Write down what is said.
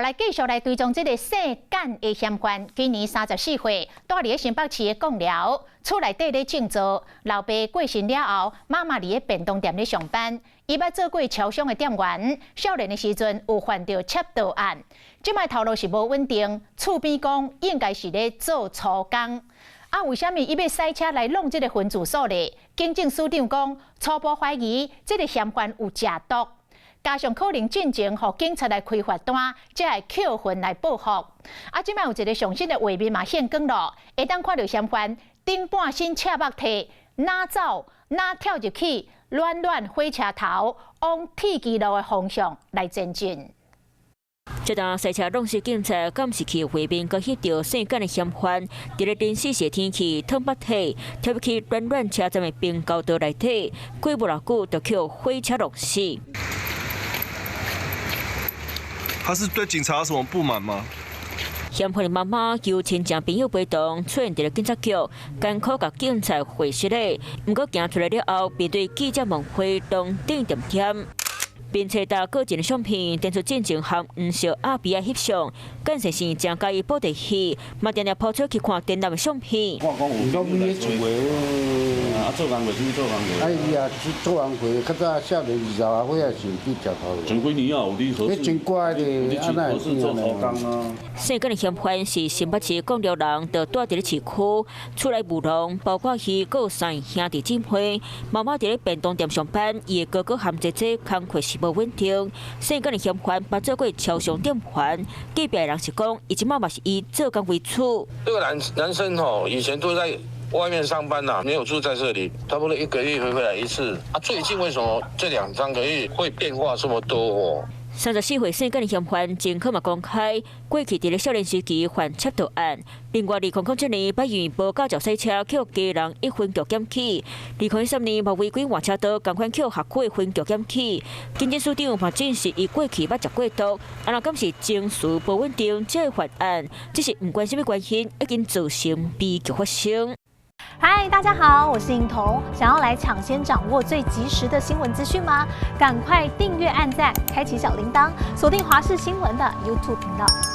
來繼續來追蹤這个姓簡的嫌犯，今年34歲，蹛佇咧新北市的貢寮，厝內底咧種稻，老爸過身了後，媽媽佇咧便當店咧上班。伊捌做過超商的店員，少年的時陣有犯著竊盜案，這擺頭路是無穩定，厝邊講應該是咧做粗工。啊，為啥物伊欲駛車來挵這个分駐所咧？警政署長講，初步懷疑這个嫌犯有食毒。加上可能進前予警察來開罰單，才會扣分來報復。啊，這擺有一个上新的畫面嘛現光咯，會當看著嫌犯頂半身赤目體，哪走哪跳入去暖暖火車頭，往鐵支路的方向來前進。這單賽車挵死警察監視器畫面，閣翕著姓簡的嫌犯，佇咧零四時天氣，褪目體跳入去暖暖車站的平交道內底，過無偌久就予火車挵死。他是對警察有什麼不滿嗎？嫌犯的媽媽求親戚朋友陪同出現佇咧警察局，艱苦共警察會識咧。毋過行出來了後，面對記者問話，攏點點點。並揣到個人的相片，展出進前和黃色阿比仔翕相，簡先生誠佮意布袋戲，嘛定定拋出去看展覽的相片。我講有攏咧厝的，啊，做工課，啥物做工課？啊，伊也是做工課，較早少年20外歲也是去食頭路。前幾年啊，有佇何你真乖咧，啊哪會做粗工啊？姓簡的嫌犯是新北市貢寮人，就蹛佇咧市區，厝內務農，包括伊，閣有三兄弟姊妹。媽媽佇咧便當店上班，伊的哥哥和姐姐工課是無穩定。姓簡的嫌犯捌做過超商店員，隔壁的人是講，伊這擺嘛是以做工為主。這個男生吼，以前都在外面上班呐，沒有住在這裡，差不多一個月會回來一次。啊，最近為什麼這兩三個月會變化這麼多哦？34歲姓簡的嫌犯，前科嘛公開，過去佇咧少年時期犯竊盜案。另外，2007年，捌因無駕照賽車，予基隆一分局檢舉；2013年，嘛違規換車道，仝款予學區分局檢舉。警政署長嘛證實，伊過去捌食過毒，啊若敢是情緒無穩定，才會犯案，只是毋管啥物原因，已經造成悲劇發生。嗨，大家好，我是穎彤。想要來搶先掌握最及時的新聞資訊嗎？趕快訂閱、按讚、開啟小鈴鐺，鎖定華視新聞的 YouTube 頻道。